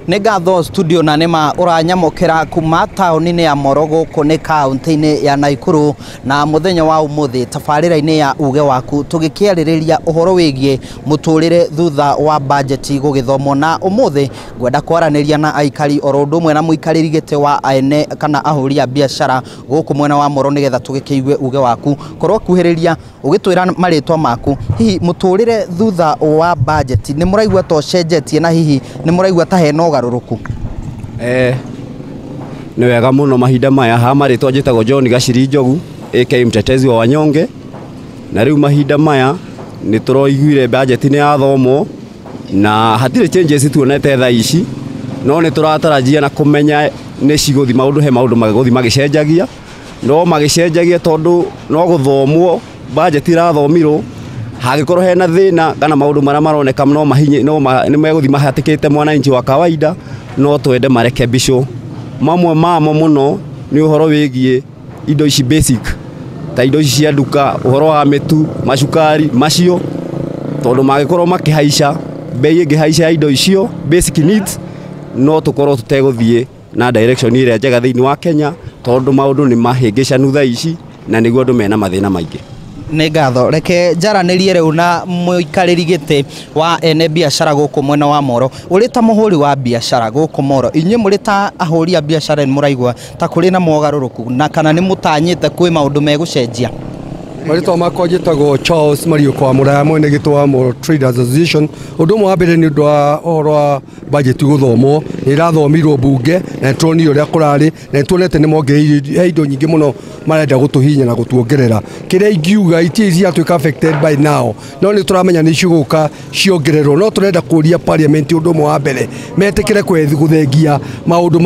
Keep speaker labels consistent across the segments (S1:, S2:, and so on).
S1: Nĩ ngatho studio, na nĩma ũranyamũkĩra kuma taũni-inĩ ya Moro, gũkũ nĩ kaũntĩ-inĩ ya Naikuru. Na mũthenya wa ũmũthĩ tabarĩra-inĩ ya Uge Waku tũgĩkĩarĩrĩria ũhoro wĩgiĩ mũtũrĩre thutha wa bajeti gũgĩthomwo. Na ũmũthĩ ngwenda kwaranĩria na aikari oro ũndũ ũmwe na mũikarĩri gĩtĩ wa ene kana ahũri a biacara gũkũ mwena wa Moro, nĩgetha tũgĩkĩigue uge waku. Korwo kuhĩrĩria ũgĩtwĩra marĩtwa maku, hihi mũtũrĩre thutha wa bajeti nĩ mũraigua ta ũcenjetie, na hihi nĩ mũraigua ta hena ũgarũrũku?
S2: Nĩ wega mũno. Mahinda maya ha marĩtwa njĩtagwo John Gaciri Njogu, aka mtetezi wa wanyonge. Na rĩu mahinda maya nĩ tũroiguire bajeti nĩ yathomwo na hatirĩ changes tuonete thaa ici, no nĩ tũratarajia na kũmenya nĩ cigũthi maũndũ, he maũndũ magũthi magĩcenjagia, no magĩcenjagia tondũ no gũthomwo bajeti irathomirwo. Hangĩkorwo hena thĩna kana maũndũ marĩa maroneka no mahinye no nĩ megũthi mahatĩkĩte mwananchi wa kawaida, no twende marekebicwo. Mamwe mamo mũno nĩ ũhoro wĩgiĩ indo ici basic, ta indo ici cia nduka, ũhoro wa mĩtu, macukari macio, tondũ mangĩkorwo makĩhaica, bei ĩngĩhaica ya indo icio basic needs, no tũkorwo tũtegũthiĩ na direction ĩrĩa njega thĩinĩ wa Kenya, tondũ maũndũ nĩ mahĩngĩcanu thaa ici na nĩguo andũ mena mathĩna maingĩ.
S1: Nĩ ngatho. Reke njaranĩrie rĩu na mũikarĩri gĩtĩ wa ene biacara gũkũ mwena wa Moro. Ũrĩ ta mũhũri wa biacara gũkũ Moro, inyuĩ mũrĩ ta ahũri a biacara nĩ mũraigua ta kũrĩ na mogarũrũku, na kana nĩ mũtanyĩte kwĩ maũndũ megũcenjia?
S3: Marĩtwa makwa njĩtagwo Charles Mariũko wa Mũraya, mwene gĩtĩ wa Moro Traders Association. Ũndũ ũmwe wa mbere nĩ ũndũ wa ũhoro wa bajeti gũthomwo, nĩ ĩrathomirwo mbunge na nĩ tuonire ũrĩa kũrarĩ, na nĩ tuonete nĩ mongereire, he indo nyingĩ mũno marenda gũtũhinya na gũtuongerera. Kĩrĩa ingiuga, itirĩ ciatuĩka affected by now, no nĩ tũramenya nĩ cigũka ciongererwo. No tũrenda kũria parliament ũndũ ũmwe wa mbere, metĩkĩre gũthengia maũndũ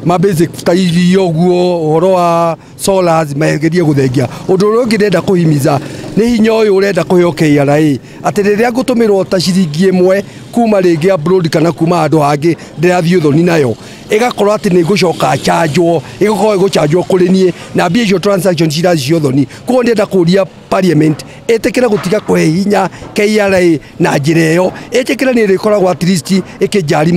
S3: ma basic ta irio ũguo, ũhoro wa solars, magerie gũthengia. Ũndũ ũrĩa ũngĩ ndĩrenda kũhimiza nĩ hinya ũyũ ũrenda kũheo KRA, atĩ rĩrĩa ngũtũmĩrwo ta ciringi 1 kuma rĩngĩ abroad kana kuma handũ hangĩ ndĩrathiĩ ũthoni nayo, ĩgakorwo atĩ nĩ ngũcoka chanjwo, ĩgakorwo ĩgũchanjwo kũrĩ niĩ na mbia icio transaction ciraci cia ũthoni. Koguo ndĩrenda kũria parliament ĩtĩkĩre gũtiga kũhe hinya KRA na njĩra ĩyo, ĩtĩkĩre nĩ ĩrĩkoragwo at least ĩkĩnjari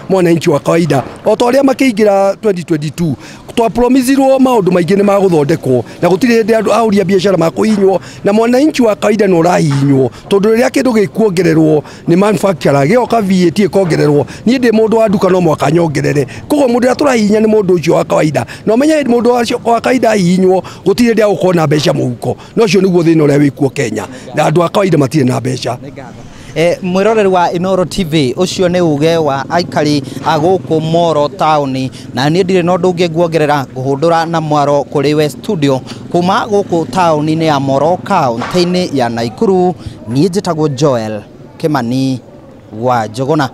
S3: mwananchi wa kawaida. O ta ũrĩa makĩingĩra 2022 twapromisirwo maũndũ maingĩ nĩ magũthondekwo, na gũtirĩ hĩndĩ andũ ahũri a biacara makũhinywo, na mwananchi wa kawaida nĩ ũrahinywo, tondũ rĩrĩa kĩndũ gĩkuongererwo nĩ manufacturer, gĩoka VAT ĩkongererwo, niĩ ndĩ mũndũ wa nduka no mwaka nyongerere. Koguo mũndũ ũrĩa tũrahihinya nĩ mũndũ ũcio wa kawaida, na ũmenye mũndũ wa kawaida ahihinywo gũtirĩ hĩndĩ agũkorwo na mbeca mũhuko. Na ũcio nĩguo thĩna ũrĩa wĩkuo Kenya, na andũ a kawaida matirĩ na mbeca.
S1: Mwĩroreri wa Inoro TV, ũcio nĩ uge wa aikari a gũkũ Moro taũni, na niĩ ndirĩ na ũndũ ũngĩ nguongerera, ngũhũndũra na mwaro kũrĩ we studio. Kuma gũkũ taũni-inĩ ya Moro, kaũntĩ-inĩ ya Naikuru, niĩ njĩtagwo Joel Kĩmani wa Njũgũna.